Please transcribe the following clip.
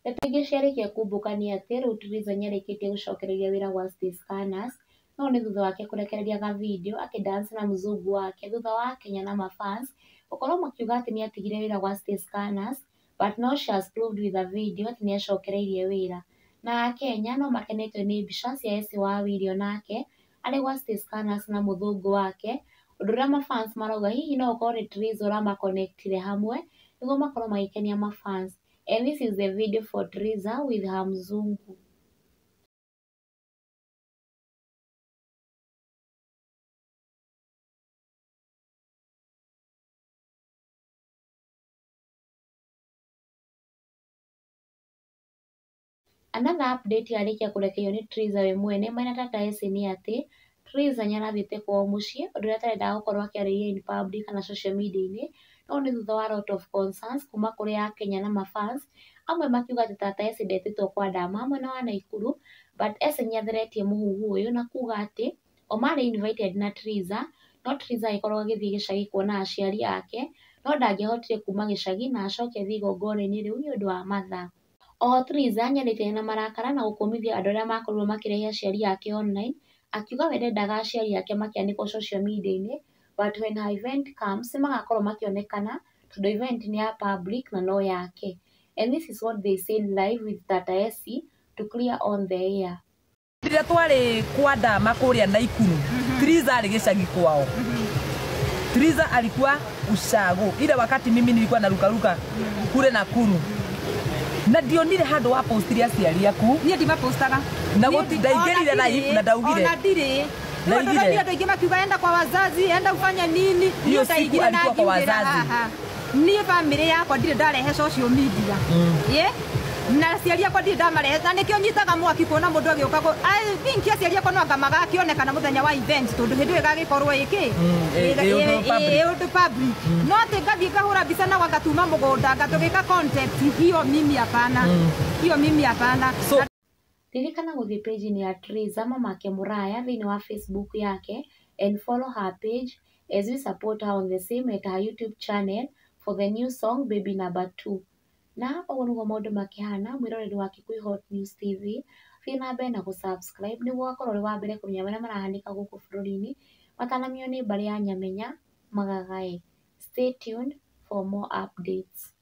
Ndeto ingĩ ciarĩkia kumbũka nĩ atĩ rĩu Triza nĩarĩkĩtie gũcokereria wĩra gwa Stay Scanners, no nĩ thutha wake kũrekereria ga video akĩ dance na mzungu wake thutha wa Kenya na mafans gũkorwo makiuga atĩ nĩatigire wĩra gwa Stay Scanners, but now she has proved with a video atĩ nĩacokereirie wĩra. Na akenya no makenetio nĩ mbica cia Essy wa Willy onake arĩ gwa Stay Scanners na mũthũngũ wake, ũndũ ũrĩa mafans marauga hihi no ũkorwo nĩ Triza ũramaconnectire hamwe nĩguo makorwo magĩkenia mafans. And this is the video for Triza with her mzungu. Another update yarĩkia kũrekererio nĩ Triza we mwene mena tata Essy nĩ atĩ Triza nĩarathiĩte kwao mũciĩ ũndũ ũrĩa atarendaga gũkorwo akĩarĩria in public kana social media-inĩ, no nĩ thutha wa lot of concerns kuma kũrĩ akenya na mafans amwe makiuga atĩ tata Essy ndetĩtwo kwa Dama mwena wa Naikuru, but Essy nĩatheretie mũhuhu ũyũ na kuga atĩ o marĩ invited na Triza, no Triza agĩkorwo agĩthiĩ gĩcagi kuona aciari ake, no ndangĩahotire kuma gĩcagi na acoke athiĩ igongona-inĩ rĩu nĩ ũndũ wa mathaa. Oho Triza nĩarĩtie na marakara na gũkũmithia andũ arĩa makorirwo makĩrehe aciari ake online, akiuga we ndendaga aciari ake makĩanĩkwo social media-inĩ, but when her event comes nĩmagakorwo makĩonekana tondũ event nĩ ya public na no yake. And this is what they said live with Tata Essy to clear on the air. Rĩrĩa twarĩ kwa Dama kũrĩa Naikuru, Triza arĩ gĩcagi kwao. Triza alikuwa ushago ile wakati mimi nilikuwa narukaruka kule Nakuru, na ndionire handũ wa postire aciari aku. Niĩ ndimapostaga. Na ndaingĩrire live na ndaugire. Ona ndirĩ. Ndaugire. Andũ aingĩ makiuga enda kwa wazazi, enda ufanye nini. Hiyo Niĩ siku ndaingire na alikuwa kwa ngiugĩra wazazi. haha. Niĩ bamĩrĩ yakwa ndirĩ ndarehe social media. Ye? Na aciari akwa ndirĩ ndamarehe, na nĩkĩo nyitaga mwaki kuona mũndũ agĩũka I think aciari akwa no anga magakĩonekana mũthenya wa event tondũ hĩndĩ ĩyo ĩgagĩkorwo ĩkĩ? Ĩ ũndũ public. Ĩ ũndũ public. No atĩ ngathiĩ ngahũra mbica na ngatuma mũgũnda ngatũgĩka content, hiyo mimi hapana. Hiyo mimi hapana. So Ririkana gũthiĩ page-inĩ ya Triza Mamake Mũraya thĩinĩ wa Facebook yake and follow her page as we support her on the same at her YouTube channel for the new song Baby Number 2. Na ũguo nĩguo maũndũ makĩhana mwĩroreri wa Kikuyu Hot News TV, thiĩ na mbere na gũ-subscribe nĩguo ũgakorwo ũrĩ wa mbere kũmenya marĩa marahanĩka gũkũ bũrũri-inĩ matanamio nĩ mbarĩ ya Nyamenya Magagae. Stay tuned for more updates.